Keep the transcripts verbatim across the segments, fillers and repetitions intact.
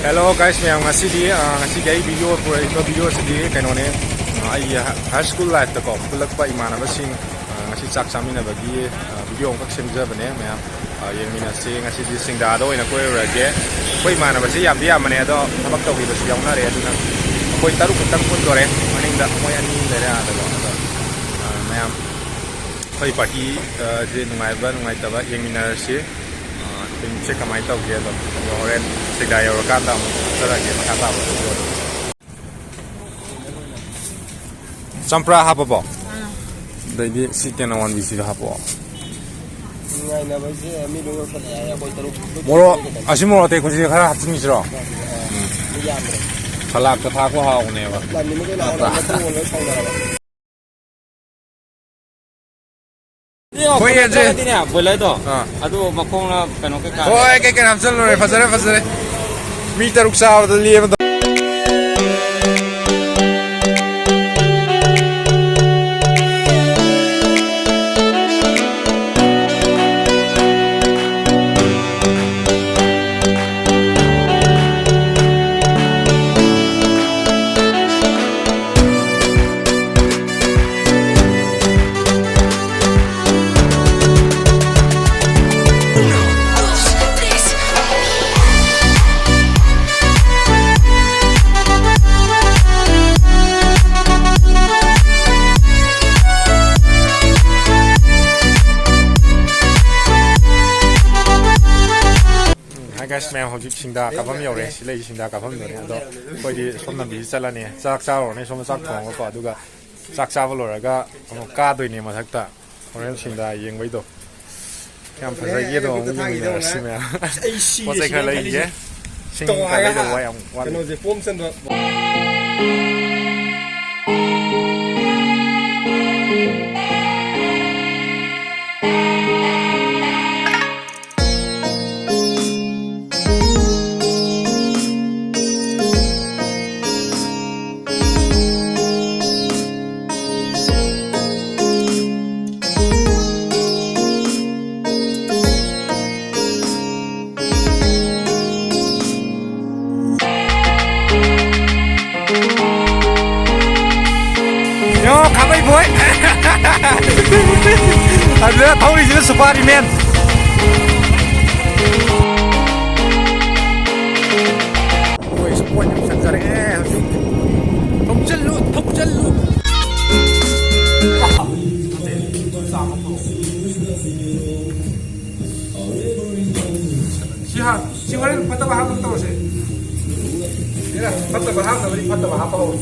Hello guys ꯃꯌꯥꯝ, ꯉꯁꯤꯗꯤ ꯑ, ꯉꯁꯤꯒꯤ ꯑꯩ ꯚꯤꯗꯤꯑꯣ ꯄꯨꯔꯛꯏꯕ ꯚꯤꯗꯤꯑꯣꯁꯤꯗꯤ ꯀꯩꯅꯣꯅꯦ, ꯑ, ꯑꯩꯒꯤ ꯍꯥꯏ ꯁ꯭ꯀꯨꯜ ꯂꯥꯏꯐꯇꯀꯣ ꯄꯨꯜꯂꯛꯄ ꯏꯃꯥꯟꯅꯕꯁꯤꯡ ꯑ, ꯉꯁꯤ ꯆꯥꯛ ꯆꯥꯃꯤꯟꯅꯕꯒꯤ ꯑ, ꯚꯤꯗꯤꯑꯣ ꯑꯃꯈꯛ ꯁꯦꯝꯖꯕꯅꯦ ꯃꯌꯥꯝ꯫ ꯑ, ꯌꯦꯡꯃꯤꯟꯅꯁꯤ꯫ ꯉꯁꯤꯗꯤ ꯁꯤꯡꯗꯥꯗ ꯑꯣꯏꯅ ꯀꯣꯏꯔꯨꯔꯒꯦ꯫ ꯑꯩꯈꯣꯏ ꯏꯃꯥꯟꯅꯕꯁꯤ ꯌꯥꯝꯗꯤ ꯌꯥꯝꯕꯅꯦ, ꯑꯗꯣ ꯊꯕꯛ ꯇꯧꯈꯤꯕꯁꯨ ꯌꯥꯎꯅꯔꯦ, ꯑꯗꯨꯅ ꯑꯩꯈꯣꯏ ꯇꯔꯨꯛ ꯈꯛꯇꯪ ꯄꯨꯟꯗꯣꯔꯦ꯫ ꯃꯅꯤꯡꯗ ꯃꯣꯏ ꯑꯅꯤ ꯂꯩꯔꯦ ꯑꯥꯗꯀꯣ꯫ ꯑꯗꯣ ꯑ, ꯃꯌꯥꯝ ꯑꯩꯈꯣꯏ ꯄꯥꯔꯇꯤ ꯑ, ꯁꯦ ꯅꯨꯡꯉꯥꯏꯕ ꯅꯨꯡꯉꯥꯏꯇꯕ ꯌꯦꯡꯃꯤꯟꯅꯔꯁꯤ꯫ ꯑ, ꯐꯤꯂꯝꯁꯦ ꯀꯃꯥꯏꯅ ꯇꯧꯒꯦ ꯑꯗꯣ, ꯑꯗꯣ ꯍꯣꯔꯦꯟ ꯁꯤꯡꯗꯥ ꯌꯧꯔꯀꯥꯟꯗ ꯑꯃꯨꯛ ꯆꯠꯂꯒꯦ ꯃꯈꯥ ꯇꯥꯕ ꯚꯤꯗꯤꯑꯣꯗꯣ꯫ ꯆꯝꯄ꯭ꯔꯥ ꯍꯥꯞꯄꯕꯣ? ꯑꯥ꯫ ꯑꯗꯩꯗꯤ ꯁꯤ ꯇꯦꯅꯧꯋꯥꯟꯕꯤꯁꯤꯁꯨ ꯍꯥꯞꯄꯛꯑꯣ꯫ ꯅꯨꯡꯉꯥꯏꯅꯕꯁꯦ ꯃꯤ ꯂꯣꯏ ꯌꯧꯁꯜꯂꯛꯑꯦ ꯍꯥꯏ, ꯑꯩꯈꯣꯏ ꯇꯔꯨꯛ꯫ ꯃꯣꯔꯣꯛ, ꯑꯁꯤ ꯃꯣꯔꯣꯛ ꯑꯇꯦꯛꯄꯁꯤꯗꯤ ꯈꯔ ꯍꯥꯞꯆꯤꯟꯈꯤꯁꯤꯔꯣ? ꯃꯤ ꯌꯥꯝꯗ꯭ꯔꯦ꯫ ꯁꯂꯥꯠꯇ ꯊꯥꯛꯄ ꯍꯥꯎꯕꯅꯦꯕ꯫ ꯂꯥꯟꯃꯤ ꯃꯈꯩ ꯂꯥꯛꯑꯣ, ꯅꯠꯇ꯭ꯔꯥ? ꯂꯥꯟꯃꯤ ꯃꯈꯩ ꯂꯣꯏ ꯁꯥꯎꯅꯔꯕ꯫ ꯍꯣꯏ, ꯌꯥꯗ꯭ꯔꯦ꯫ ꯕꯣꯏꯂꯔꯗꯣ꯫ ꯑꯥ꯫ ꯑꯗꯨ ꯃꯈꯣꯡꯅ ꯀꯩꯅꯣ ꯀꯩꯀꯥ꯫ ꯍꯣꯏ, ꯀꯩ ꯀꯩ ꯍꯥꯞꯆꯜꯂꯨꯔꯦ꯫ ꯐꯖꯔꯦ, ꯐꯖꯔꯦ꯫ ꯃꯤ ꯇꯔꯨꯛ ꯆꯥꯕꯗ ꯂꯦꯝꯃꯗ꯫ ꯎꯝ, hi guys, ꯃꯌꯥꯝ ꯍꯧꯖꯤꯛ ꯁꯤꯡꯗꯥ ꯀꯥꯐꯝ ꯌꯧꯔꯦ꯫ ꯁꯤ ꯂꯩꯁꯤ ꯁꯤꯡꯗꯥ ꯀꯥꯐꯝꯗꯨꯅꯦ꯫ ꯑꯗꯣ ꯑꯩꯈꯣꯏꯗꯤ ꯁꯣꯝ ꯂꯝꯕꯤꯁꯤ ꯆꯠꯂꯅꯤ꯫ ꯆꯥꯛ ꯆꯥꯔꯨꯔꯅꯤ ꯁꯣꯝꯗ ꯆꯥꯛ ꯊꯣꯡꯉꯒꯀꯣ꯫ ꯑꯗꯨꯒ ꯆꯥꯛ ꯆꯥꯕ ꯂꯣꯏꯔꯒ ꯑꯃꯨꯛ ꯀꯥꯗꯣꯏꯅꯦ ꯃꯊꯛꯇ꯫ ꯍꯣꯔꯦꯟ ꯁꯤꯡꯗꯥ ꯌꯦꯡꯕꯩꯗꯣ꯫ ꯌꯥꯝ ꯐꯖꯩꯌꯦ꯫ ꯑꯗꯣ ꯑꯃꯨꯛ ꯌꯦꯡꯃꯤꯟꯅꯔꯁꯤ ꯃꯌꯥꯝ꯫ ꯑꯩ ꯁꯤꯔꯦ, ꯄꯣꯠ ꯆꯩ ꯁꯤꯔꯦ ꯈꯔ ꯈꯜꯂꯤꯁꯦ꯫ ꯂꯩꯈꯤꯒꯦ꯫ ꯁꯤꯡ ꯇꯣꯉꯥꯟꯅ ꯀꯩꯀꯩꯗꯣ ꯋꯥ ꯌꯥꯝ ꯋꯥꯠꯂꯤ꯫ ꯀꯩꯅꯣꯁꯦ, ꯄꯣꯝ ꯆꯟꯕ꯫ ꯁꯤꯗ ꯊꯧꯔꯤꯁꯤꯅ ꯁꯨꯄꯥꯔꯤ ꯃꯦꯟ꯫ ꯑꯩꯈꯣꯏꯁꯨ ꯄꯣꯠ ꯌꯥꯝ ꯆꯪꯖꯔꯛꯑꯦ ꯍꯧꯖꯤꯛ꯫ ꯊꯧꯖꯤꯜꯂꯨ, ꯊꯧꯖꯤꯜꯂꯨ꯫ ꯁꯤ ꯍꯥ, ꯁꯤ ꯍꯣꯔꯦꯟ ꯐꯠꯇꯕ ꯍꯥꯞꯅꯕ ꯇꯧꯔꯁꯦ꯫ ꯁꯤꯅ ꯐꯠꯇꯕ ꯍꯥꯞꯅꯕꯅꯤ, ꯐꯠꯇꯕ ꯍꯥꯞꯄ ꯍꯧꯔꯣ꯫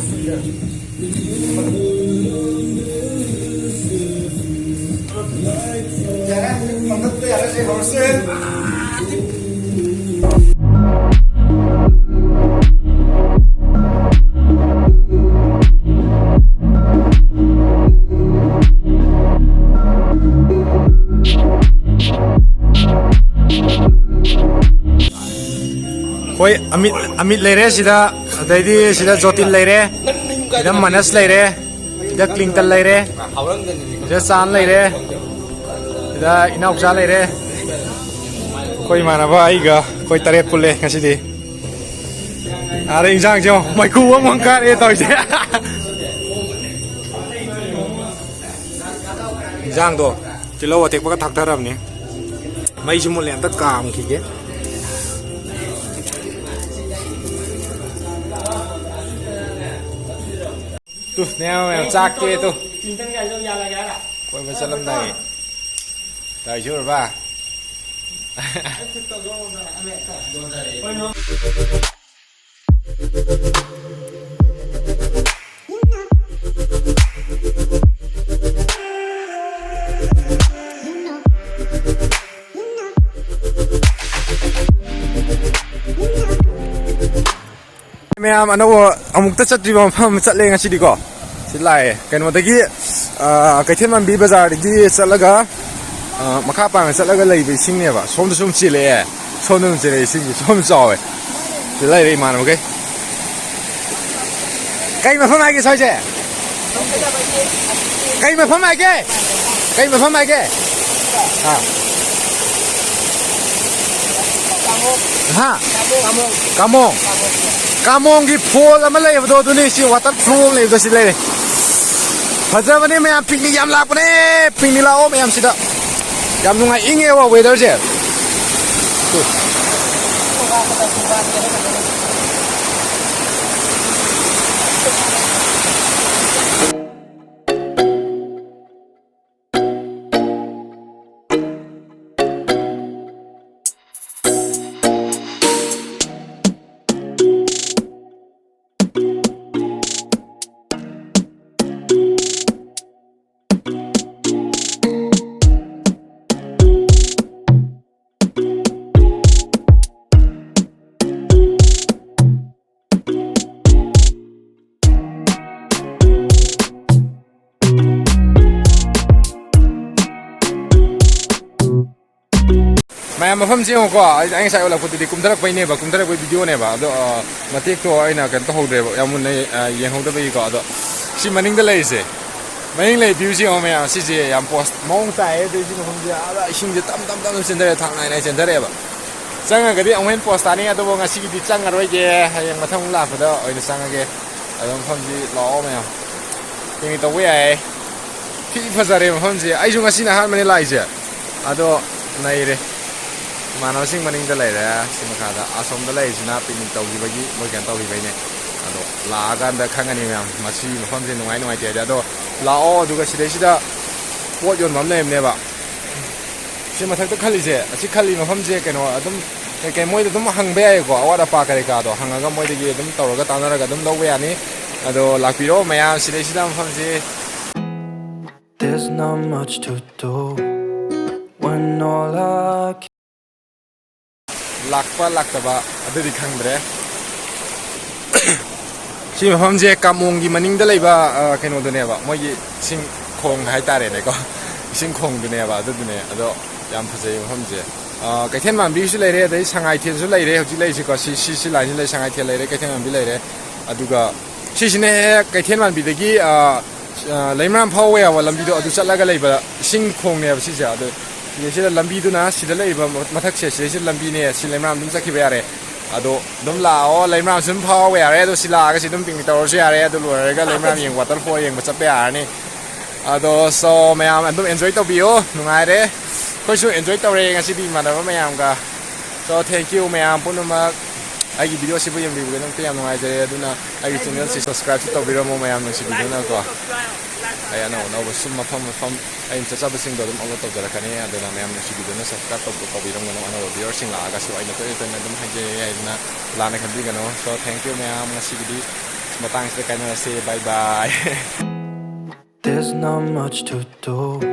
ꯑꯩꯈꯣꯏ ꯑꯃꯤꯠ, ꯑꯃꯤꯠ ꯂꯩꯔꯦ ꯁꯤꯗ, ꯑꯗꯩꯗꯤ ꯁꯤꯗ ꯖꯣꯇꯤꯟ ꯂꯩꯔꯦ, ꯁꯤꯗ ꯃꯅꯁ ꯂꯩꯔꯦ, ꯁꯤꯗ ꯀ꯭ꯂꯤꯡꯇꯟ ꯂꯩꯔꯦ, ꯁꯤꯗ ꯆꯥꯟ ꯂꯩꯔꯦ, ꯁꯤꯗ ꯏꯅꯥꯎꯆꯥ ꯂꯩꯔꯦ꯫ ꯑꯩꯈꯣꯏ ꯏꯃꯥꯟꯅꯕ ꯑꯩꯒ ꯑꯩꯈꯣꯏ ꯇꯔꯦꯠ ꯄꯨꯜꯂꯦ ꯉꯁꯤꯗꯤ꯫ ꯑꯥꯗ ꯏꯟꯖꯥꯡꯁꯦ ꯌꯦꯡꯉꯣ, ꯃꯩꯈꯨ ꯑꯃ ꯀꯥꯔꯦ ꯇꯧꯔꯤꯁꯦ꯫ ꯏꯟꯖꯥꯡꯗꯣ ꯇꯤꯜꯍꯧ ꯑꯇꯦꯛꯄꯒ ꯊꯥꯛꯊꯔꯕꯅꯤ꯫ ꯃꯩꯁꯨ ꯃꯨꯠꯂꯦ, ꯑꯝꯇ ꯀꯥꯝꯈꯤꯒꯦ꯫ ꯇꯨ, ꯃꯌꯥꯝ ꯃꯌꯥꯝ ꯆꯥꯛ ꯇꯣꯛꯑꯦ ꯇꯨ꯫ ꯀꯣꯏꯕ ꯆꯠꯂꯝꯗꯥꯏ ꯇꯧꯔꯤꯁꯤ ꯎꯔꯕ? ꯃꯌꯥꯝ ꯑꯅꯧꯕ ꯑꯃꯨꯛꯇ ꯆꯠꯇ꯭ꯔꯤꯕ ꯃꯐꯝ ꯑꯃ ꯆꯠꯂꯦ ꯉꯁꯤꯗꯤꯀꯣ꯫ ꯁꯤ ꯂꯥꯛꯑꯦ ꯀꯩꯅꯣꯗꯒꯤ, ꯑ, ꯀꯩꯊꯦꯜ ꯃꯥꯟꯕꯤ ꯕꯖꯥꯔꯗꯒꯤ ꯆꯠꯂꯒ, ꯑ, ꯃꯈꯥ ꯄꯥꯡꯅ ꯆꯠꯂꯒ ꯂꯩꯕ ꯏꯁꯤꯡꯅꯦꯕ꯫ ꯁꯣꯝꯗ ꯁꯨꯝ ꯆꯦꯜꯂꯛꯑꯦ, ꯁꯣꯝꯗ ꯁꯨꯝ ꯆꯦꯜꯂꯛꯑꯦ, ꯏꯁꯤꯡꯁꯦ ꯁꯣꯝ ꯆꯥꯎꯋꯦ꯫ ꯁꯤ ꯂꯩꯔꯦ ꯏꯃꯥꯟꯅꯕꯈꯩ꯫ ꯀꯩ ꯃꯐꯝ ꯍꯥꯏꯒꯦ ꯁ꯭ꯋꯥꯏꯁꯦ? ꯀꯩ ꯃꯐꯝ ꯍꯥꯏꯒꯦ? ꯀꯩ ꯃꯐꯝ ꯍꯥꯏꯒꯦ? ꯑꯥ꯫ ꯍꯥ? ꯀꯥꯃꯣꯡ꯫ ꯀꯥꯃꯣꯡꯒꯤ ꯐꯣꯜ ꯑꯃ ꯂꯩꯕꯗꯣ ꯑꯗꯨꯅꯤ, ꯁꯤ ꯋꯥꯇꯔ ꯐ꯭ꯂꯣ ꯑꯃ ꯂꯩꯕꯗꯣ ꯁꯤ ꯂꯩꯔꯦ꯫ ꯐꯖꯕꯅꯦ ꯃꯌꯥꯝ, picnic ꯌꯥꯝ ꯂꯥꯛꯄꯅꯦ꯫ Picnic ꯂꯥꯛꯑꯣ ꯃꯌꯥꯝ ꯁꯤꯗ꯫ ꯌꯥꯝ ꯅꯨꯡꯉꯥꯏ, ꯏꯪꯉꯦꯕ weatherꯁꯦ꯫ ꯃꯌꯥꯝ, ꯃꯐꯝꯁꯦ ꯌꯦꯡꯉꯨꯀꯣ, ꯑꯩ ꯑꯩ ꯉꯁꯥꯏ ꯎꯠꯂꯛꯄꯗꯨꯗꯤ ꯀꯨꯝꯊꯔꯛꯄꯩꯅꯦꯕ, ꯀꯨꯝꯊꯔꯛꯄꯩ videoꯅꯦꯕ꯫ ꯑꯗꯣ, ꯑ, ꯃꯇꯦꯛꯇꯣ ꯑꯩꯅ ꯀꯩꯅꯣ ꯇꯧꯍꯧꯗ꯭ꯔꯦꯕ, ꯌꯥꯝ ꯃꯨꯟꯅ, ꯑ, ꯌꯦꯡꯍꯧꯗꯕꯒꯤꯀꯣ꯫ ꯑꯗꯣ ꯁꯤ ꯃꯅꯤꯡꯗ ꯂꯩꯔꯤꯁꯦ, ꯃꯅꯤꯡ ꯂꯩ viewꯁꯦ ꯌꯦꯡꯉꯣ ꯃꯌꯥꯝ, ꯁꯤꯁꯦ ꯌꯥꯝ pose ꯃꯑꯣꯡ ꯇꯥꯏꯌꯦ꯫ ꯑꯗꯨ ꯁꯤ ꯃꯐꯝꯁꯦ ꯑꯥꯗ ꯏꯁꯤꯡꯁꯦ ꯇꯞ ꯇꯞ ꯇꯞꯅ ꯆꯦꯟꯊꯔꯛꯑꯦ, ꯊꯥꯛ ꯅꯥꯏ ꯅꯥꯏ ꯆꯦꯟꯊꯔꯛꯑꯦꯕ꯫ ꯆꯪꯉꯒꯗꯤ ꯑꯃꯨꯛ ꯍꯦꯟꯅ pose ꯇꯥꯅꯤ, ꯑꯗꯨꯕꯨ ꯉꯁꯤꯒꯤꯗꯤ ꯆꯪꯉꯔꯣꯏꯒꯦ, ꯍꯌꯦꯡ ꯃꯊꯪ ꯑꯃꯨꯛ ꯂꯥꯛꯄꯗ ꯑꯣꯏꯅ ꯆꯪꯉꯒꯦ꯫ ꯑꯗꯣ ꯃꯐꯝꯁꯤ ꯂꯥꯛꯑꯣ ꯃꯌꯥꯝ, picnic ꯇꯧꯕ ꯌꯥꯏꯌꯦ꯫ ꯊꯤ ꯐꯖꯔꯦ ꯃꯐꯝꯁꯦ꯫ ꯑꯩꯁꯨ ꯉꯁꯤꯅ ꯑꯍꯥꯟꯕꯅꯦ ꯂꯥꯛꯏꯁꯦ꯫ ꯑꯗꯣ ꯅꯩꯔꯦ꯫ ꯏꯃꯥꯟꯅꯕꯁꯤꯡ ꯃꯅꯤꯡꯗ ꯂꯩꯔꯦ꯫ ꯁꯤ ꯃꯈꯥꯗ ꯑꯁꯣꯝꯗ ꯂꯩꯔꯤꯁꯤꯅ picnic ꯇꯧꯈꯤꯕꯒꯤ ꯃꯣꯏ ꯀꯩꯅꯣ ꯇꯧꯈꯤꯕꯩꯅꯦ꯫ ꯑꯗꯣ ꯂꯥꯛꯑꯀꯥꯟꯗ ꯈꯪꯒꯅꯤ ꯃꯌꯥꯝ꯫ ꯃꯁꯤ ꯃꯐꯝꯁꯦ ꯅꯨꯡꯉꯥꯏ ꯅꯨꯡꯉꯥꯏꯇꯦ ꯍꯥꯏꯗꯤ꯫ ꯑꯗꯣ ꯂꯥꯛꯑꯣ, ꯑꯗꯨꯒ ꯁꯤꯗꯩꯁꯤꯗ ꯄꯣꯠ ꯌꯣꯟꯕ ꯑꯃ ꯂꯩꯔꯝꯅꯦꯕ꯫ ꯁꯤ ꯃꯊꯛꯇ ꯈꯜꯂꯤꯁꯦ, ꯑꯁꯤ ꯈꯜꯂꯤ ꯃꯐꯝꯁꯦ ꯀꯩꯅꯣ ꯑꯗꯨꯝ ꯀꯩꯀꯩ ꯃꯣꯏꯗ ꯑꯗꯨꯝ ꯍꯪꯕ ꯌꯥꯏꯌꯦꯀꯣ, ꯑꯋꯥꯠ ꯑꯄꯥ ꯀꯔꯤ ꯀꯥꯗꯣ ꯍꯪꯉꯒ ꯃꯣꯏꯗꯒꯤ ꯑꯗꯨꯝ ꯇꯧꯔꯒ ꯇꯥꯟꯅꯔꯒ ꯑꯗꯨꯝ ꯂꯧꯕ ꯌꯥꯅꯤ꯫ ꯑꯗꯣ ꯂꯥꯛꯄꯤꯔꯣ ꯃꯌꯥꯝ, ꯁꯤꯗꯩꯁꯤꯗ ꯃꯐꯝꯁꯦ꯫ There's not much to do when all I can ꯂꯥꯛꯄ ꯂꯥꯛꯇꯕ ꯑꯗꯨꯗꯤ ꯈꯪꯗ꯭ꯔꯦ꯫ ꯁꯤ ꯃꯐꯝꯁꯦ ꯀꯥꯃꯣꯡꯒꯤ ꯃꯅꯤꯡꯗ ꯂꯩꯕ, ꯑ, ꯀꯩꯅꯣꯗꯨꯅꯦꯕ, ꯃꯣꯏꯒꯤ ꯏꯁꯤꯡ ꯈꯣꯡ ꯍꯥꯏꯇꯥꯔꯦꯅꯦꯀꯣ, ꯏꯁꯤꯡ ꯈꯣꯡꯗꯨꯅꯦꯕ꯫ ꯑꯗꯨꯗꯨꯅꯦ꯫ ꯑꯗꯣ ꯌꯥꯝ ꯐꯖꯩ ꯃꯐꯝꯁꯦ꯫ ꯑ, ꯀꯩꯊꯦꯜ ꯃꯥꯟꯕꯤꯁꯨ ꯂꯩꯔꯦ, ꯑꯗꯩ ꯁꯉꯥꯏꯊꯦꯜꯁꯨ ꯂꯩꯔꯦ ꯍꯧꯖꯤꯛ ꯂꯩꯔꯤꯁꯦꯀꯣ꯫ ꯁꯤ, ꯁꯤ, ꯁꯤ line ꯁꯤ ꯂꯩ, ꯁꯉꯥꯏꯊꯦꯜ ꯂꯩꯔꯦ, ꯀꯩꯊꯦꯜ ꯃꯥꯟꯕꯤ ꯂꯩꯔꯦ꯫ ꯑꯗꯨꯒ ꯁꯤꯁꯤꯅ ꯍꯦꯛ ꯀꯩꯊꯦꯜ ꯃꯥꯟꯕꯤꯗꯒꯤ, ꯑ, ꯑ, ꯂꯩꯃꯔꯥꯝ ꯐꯥꯎꯕ ꯌꯥꯕ ꯂꯝꯕꯤꯗꯣ ꯑꯗꯨ ꯆꯠꯂꯒ ꯂꯩꯕ ꯏꯁꯤꯡ ꯈꯣꯡꯅꯦꯕ ꯁꯤꯁꯦ꯫ ꯑꯗꯣ ꯁꯤꯗꯩꯁꯤꯗ ꯂꯝꯕꯤꯗꯨꯅ ꯁꯤꯗ ꯂꯩꯔꯤꯕ ꯃꯊꯛꯁꯦ, ꯁꯤꯗꯩꯁꯤꯗ ꯂꯝꯕꯤꯅꯦ꯫ ꯁꯤ ꯂꯩꯃꯔꯥꯝ ꯑꯗꯨꯝ ꯆꯠꯈꯤꯕ ꯌꯥꯔꯦ꯫ ꯑꯗꯣ ꯑꯗꯨꯝ ꯂꯥꯛꯑꯣ, ꯂꯩꯃꯔꯥꯝꯁꯨ ꯑꯗꯨꯝ ꯐꯥꯎꯕ ꯌꯥꯔꯦ꯫ ꯑꯗꯣ ꯁꯤ ꯂꯥꯛꯑꯒ ꯁꯤ ꯑꯗꯨꯝ picnic ꯇꯧꯔꯁꯨ ꯌꯥꯔꯦ꯫ ꯑꯗꯨ ꯂꯣꯏꯔꯒ ꯂꯩꯃꯔꯥꯝ ꯌꯦꯡ waterfall ꯌꯦꯡꯕ ꯆꯠꯄ ꯌꯥꯔꯅꯤ꯫ ꯑꯗꯣ so ꯃꯌꯥꯝ ꯑꯗꯨꯝ enjoy ꯇꯧꯕꯤꯌꯣ, ꯅꯨꯡꯉꯥꯏꯔꯦ꯫ ꯑꯩꯈꯣꯏꯁꯨ enjoy ꯇꯧꯔꯦ ꯉꯁꯤꯗꯤ ꯏꯃꯥꯟꯅꯕ ꯃꯌꯥꯝꯒ꯫ So thank you ꯃꯌꯥꯝ ꯄꯨꯝꯅꯃꯛ꯫ ꯑꯩꯒꯤ video ꯁꯤꯕꯨ ꯌꯦꯡꯕꯤꯕꯒꯤꯗꯃꯛꯇ ꯌꯥꯝ ꯅꯨꯡꯉꯥꯏꯖꯔꯦ꯫ ꯑꯗꯨꯅ ꯑꯩꯒꯤ channel ꯁꯤ subscribe ꯁꯨ ꯇꯧꯕꯤꯔꯝꯃꯣ ꯃꯌꯥꯝ ꯅꯨꯡꯁꯤꯕꯤꯗꯨꯅꯀꯣ꯫ ꯑꯩ ꯑꯅꯧ ꯑꯅꯧꯕ ꯁꯨꯝ ꯃꯐꯝ ꯃꯐꯝ ꯑꯩꯅ ꯆꯠꯆꯕꯁꯤꯡꯗꯣ ꯑꯗꯨꯝ upload ꯇꯧꯖꯔꯛꯀꯅꯤ꯫ ꯑꯗꯨꯅ ꯃꯌꯥꯝ ꯅꯨꯡꯁꯤꯕꯤꯗꯨꯅ subscribe ꯇꯧꯕ ꯇꯧꯕꯤꯔꯝꯒꯅꯨ꯫ ꯑꯅꯧꯕ viewer ꯁꯤꯡ ꯂꯥꯛꯑꯒꯁꯨ ꯑꯩꯅ ꯇꯣꯏꯅ ꯇꯣꯏꯅ ꯑꯗꯨꯝ ꯍꯥꯏꯖꯩ ꯍꯥꯏꯗꯅ ꯂꯥꯟꯅ ꯈꯟꯕꯤꯒꯅꯨ꯫ So thank you ꯃꯌꯥꯝ, ꯉꯁꯤꯒꯤꯗꯤ ꯃꯇꯥꯡꯁꯤꯗ ꯀꯥꯏꯅꯔꯁꯦ꯫ Bye bye꯫ There's not much to do.